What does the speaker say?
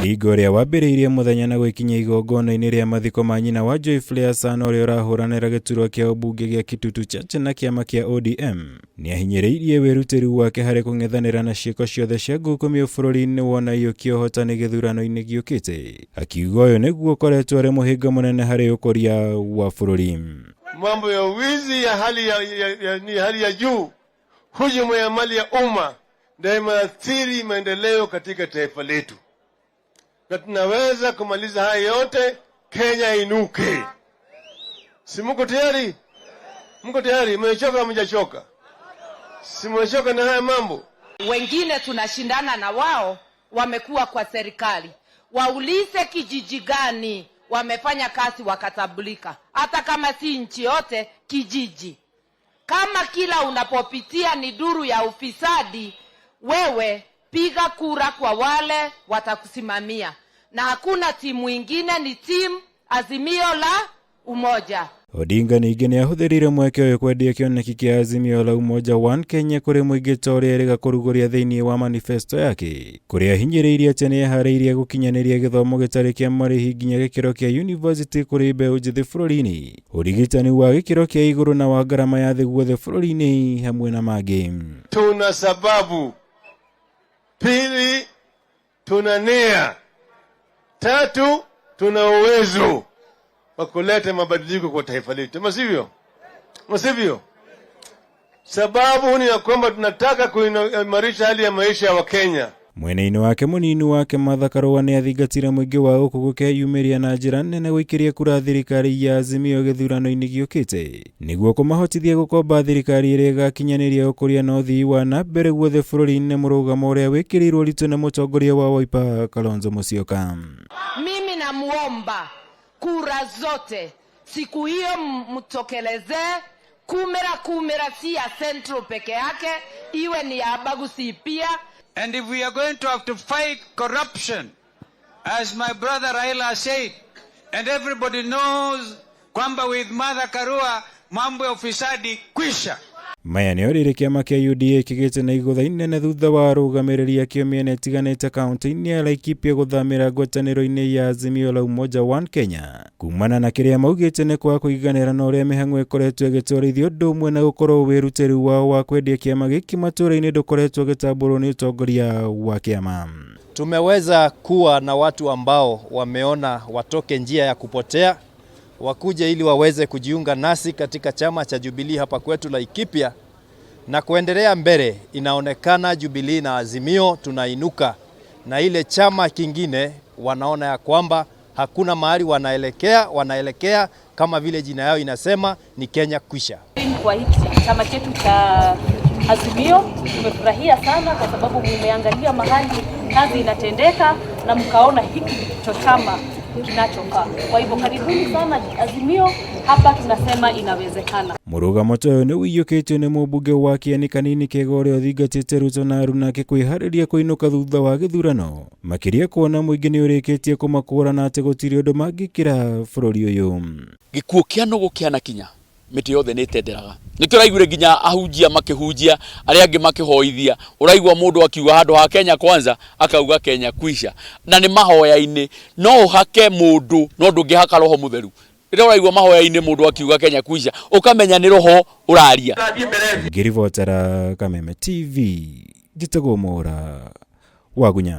Odinga ũrĩa wambĩrĩirie mũthenya na gwĩkinyia igongona-inĩ rĩa mathiko ma nyina wa Joy Flair Sana ũrĩa ũrahũranĩra gĩturwa kĩa ũmbunge gĩa Kitutu Chache na kĩama kĩa ODM, nĩahinyĩrĩirie wĩrutĩri wake harĩ kũng'ethanĩra na ciĩko ciothe cia ngukumio bũrũri-inĩ wona aiyũkia ũhotani gĩthurano-inĩ gĩũkĩte, akiuga ũyũ nĩguo ũkoretwo arĩ mũhĩnga mũnene harĩ ũkũria wa bũrũri. Mambo ya wizi ya hali ya, ya, ya, ni hali ya juu, hujuma ya mali ya umma ndio imeathiri maendeleo katika taifa letu, na tunaweza kumaliza haya yote. Kenya inuke. Si mko tayari? Mko tayari? Mmechoka? Mjachoka? Si mmechoka na haya mambo? Wengine tunashindana na wao wamekuwa kwa serikali, waulize kijiji gani wamefanya kazi wakatambulika, hata kama si nchi yote, kijiji. Kama kila unapopitia ni duru ya ufisadi, wewe piga kura kwa wale watakusimamia, na hakuna timu ingine, ni timu Azimio la Umoja. Odinga ningĩ nĩ ahũthĩrire mweke ũyũ kwendia kĩoneki kĩa Azimio la Umoja One Kenya kũrĩ mũingĩ ta ũrĩa erĩga kũrugũria thĩinĩ wa manifesto yake, kũrĩa ahinyĩrĩirie atĩ nĩ eharĩirie gũkinyanĩria gĩthomo gĩtarĩ kĩa marĩhi nginya gĩkĩro kĩa yunivasĩtĩ kũrĩ mbeũ njĩthĩ bũrũri-inĩ, ũrigitani wa gĩkĩro kĩa igũrũ na wa ngarama ya thĩ guothe bũrũri-inĩ hamwe na mangĩ. Tuna sababu. Pili, tuna nia. Tatu, tuna uwezo wa kuleta mabadiliko kwa taifa letu, ama sivyo? Ama sivyo? Sababu ni ya kwamba tunataka kuimarisha hali ya maisha ya Wakenya. Mwena-inĩ wake mũnini wake Martha Karũa nĩ athingatire mũingĩ wa gũkũ gũkeyumĩria na njĩra nene gũikĩria kura thirikari ya Azimio gĩthurano-inĩ gĩũkĩte nĩguo kũmahotithia gũkomba thirikari ĩrĩa ĩgakinyanĩria ũkũria na ũthii wa na mbere guothe bũrũri-inĩ, mũrũgamo ũrĩa wĩkĩrĩirwo ũritũ nĩ mũtongoria wa Wiper Kalonzo Musyoka. Mimi namuomba kura zote siku hiyo mtokelezee kumera kumera, si ya Central peke yake, iwe ni ya Abagusii pia. And if we are going to have to fight corruption, as my brother Raila said, and everybody knows kwamba with Martha Karua mambo ya ufisadi kwisha. Maya nĩo rĩrĩ kĩama kĩa UDA kĩgĩte na igũtha inene thutha wa arũgamĩrĩri akĩo mĩena ĩtiganĩte kaunti-inĩ ya Laikipia gũthamĩra ngwatanĩro-inĩ ya Azimio la Umoja One Kenya kumana na kĩrĩa maugĩte nĩ kwaga kũiganĩra na ũrĩa mĩhang'o ĩkoretwo ĩgĩtwarithio, ũndũ ũmwe na gũkorwo wĩrutĩri wao wa kwendia kĩama gĩkĩ matũũra-inĩ ndũkoretwo ũgĩtambũrwo nĩ ũtongoria wa kĩama. Tumeweza kuwa na watu ambao wameona watoke njia ya kupotea wakuje ili waweze kujiunga nasi katika chama cha Jubilee hapa kwetu Laikipia na kuendelea mbele. Inaonekana Jubilee na Azimio tunainuka, na ile chama kingine wanaona ya kwamba hakuna mahali wanaelekea, wanaelekea kama vile jina yao inasema ni Kenya kwisha. Kwa hiki chama chetu cha Azimio tumefurahia sana kwa sababu mumeangalia mahali kazi inatendeka na mkaona hiki ndicho chama kinachofaa. Kwa hivyo karibuni sana Azimio, hapa tunasema inawezekana. Mũrũgamo ta ũyũ nĩ ũiyũkĩtio nĩ mũmbunge wa Kĩeni Kanini Kĩga ũrĩa ũthingatĩte Ruto na aruna ake kwĩharĩria kũinũka thutha wa gĩthurano, makĩria kuona mũingĩ nĩ ũrĩkĩtie kũmakũrana atĩ gũtirĩ ũndũ mangĩkĩra bũrũri ũyũ. Gĩkuũ kĩa nũgũ kĩanakinya, mĩtĩ yothe nĩ ĩtenderaga. Nĩkĩo ũraiguire nginya ahunjia makĩhunjia, arĩa angĩ makĩhoithia, ũraigua mũndũ akiuga handũ ha Kenya kwanza akauga Kenya kwisha. Na nĩ mahoya-inĩ, no ũhake mũndũ no ndũngĩhaka roho mũtheru. Rĩrĩa ũraigua mahoya-inĩ mũndũ akiuga Kenya kwisha, ũkamenya nĩ roho ũraria. Ngĩribotera Kameme TV, njĩtagwo Mora Wagunya.